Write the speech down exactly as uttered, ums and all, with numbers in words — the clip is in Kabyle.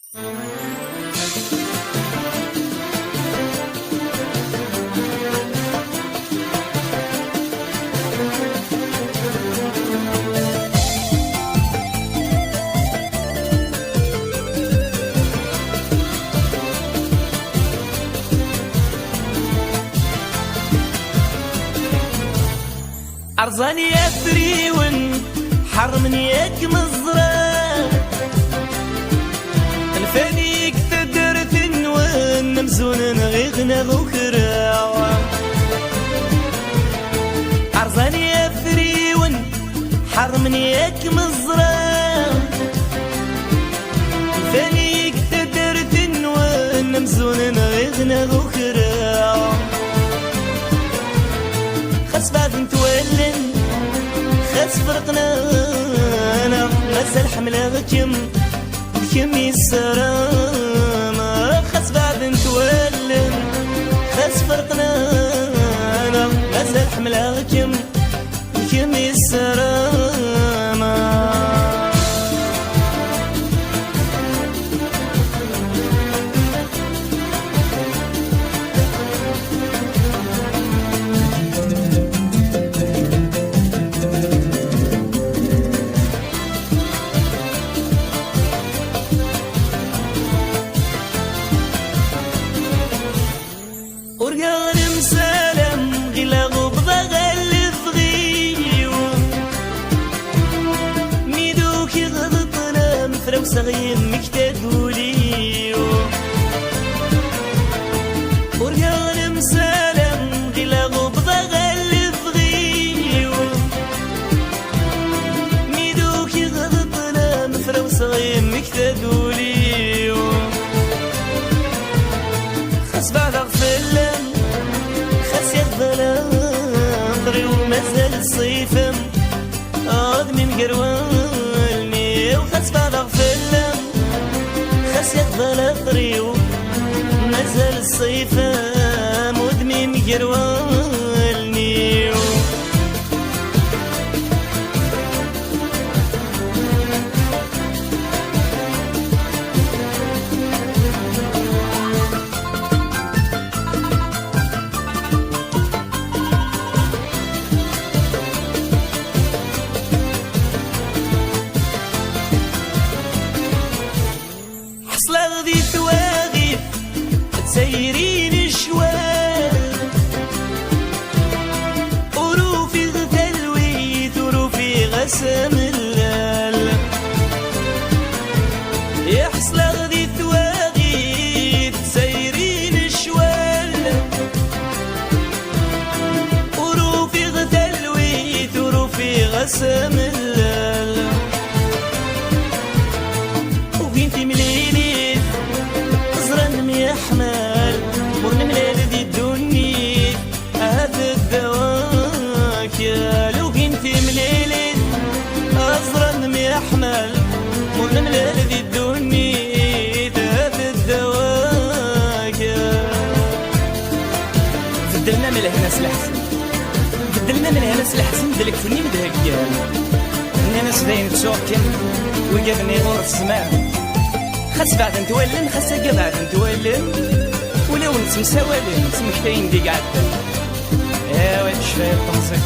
Rẓan yafriwen, ḥermen yak meẓra. Nfan-ik taddart-nwen, amzun nɣiɣ neɣ ukreɣ. Rẓan yafriwen, ḥermen yak meẓra. Nfan-ik taddart-nwen, amzun nɣiɣ neɣ ukreɣ. Xas beɛdent wallen, xas ferqen-aneɣ, mazal ḥemmleɣ-kem, d kemm i ssarameɣ. Xas beɛdent wallen, xas ferqen-aneɣ, mazal ḥemmleɣ-kem, d kemm i ssarameɣ. Urgaɣ nemsalam, ɣileɣ ubḍaɣ ɣer lebɣi-w. Mi d-ukiɣ d ṭṭlam, frawseɣ yemmek taduli-w. Urgaɣ nemsalam, ɣileɣ ubḍaɣ ɣer lebɣi-w. Mi d-ukiɣ d ṭṭlam, frawseɣ yemmek taduli-w. Xas beɛdeɣ fell-am, xas yeɣḍel amɣar-iw, mazal ṣṣif-am, udem-im gar wallen-iw. Xas beɛdeɣ fell-am, xas yeɣḍel amɣar-iw, mazal ṣṣif-am, udem-im gar wallen-iw. Ḥeṣleɣ di twaɣit d tayri n ccwal. Ur ufiɣ talwit, ur ufiɣ asemlal. Iḥeṣleɣ di twaɣit d tayri n ccwal. Ur ufiɣ talwit, ur ufiɣ asemlal. Ugin timlilit, ẓran myeḥmal, ur nemlal di ddunit, ahat ddaw akal. Ugin timlilit, ẓran myeḥmal, ur nemlal di ddunit, ahat ddaw akal. Beddlen am lehna s leḥzen. Beddlen am lehna s leḥzen d lekfen i m-d-heggan. Nnan-as dayen ttuɣ-kem, wigad-nni ɣur-s zzman. Xas beɛdent wallen, xas akka beɛdent wallen, ulawen ttemsawalen, ttmektayen-d i iɛeddan. Awa, tecfa yiṭ temẓi.